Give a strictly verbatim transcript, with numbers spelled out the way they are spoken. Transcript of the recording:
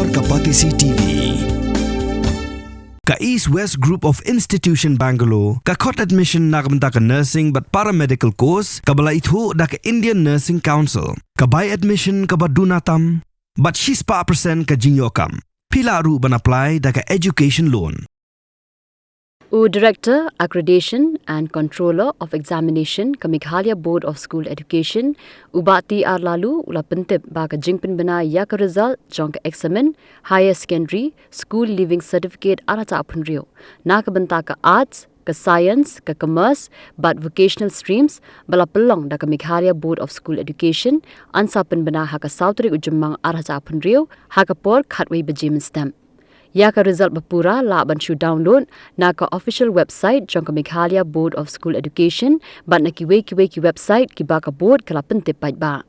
Ka Batesi T V. Ka East West Group of Institution Bangalore ka khot admission na ka bynta ka nursing bad paramedical course kaba la ithuh da ka Indian Nursing Council. Ka bai admission kaba duna tam bad shispah percent ka jingïoh kam. Phi lah ruh ban apply da ka education loan. U Director, Accreditation and Controller of Examination ka Meghalaya Board of School Education, u Bah T R Laloo, u la pyntip ba ka jingpynbna ïa ka result jong ka eksamin Higher Secondary School Leaving Certificate ar hajar arphew hynriew na ka bynta ka Arts, ka Science, ka Commerce bad Vocational Streams ba la pynlong da ka Meghalaya Board of School Education, yn sa pynbna ha ka saw tarik u Jymmang ar hajar arphew hynriew ha ka por khatwei baje mynstep. Ïa ka result ba pura lah ban shu download na ka official website jong ka Meghalaya Board of School Education bad na kiwei kiwei ki website kiba ka board ka la pyntip paidbah.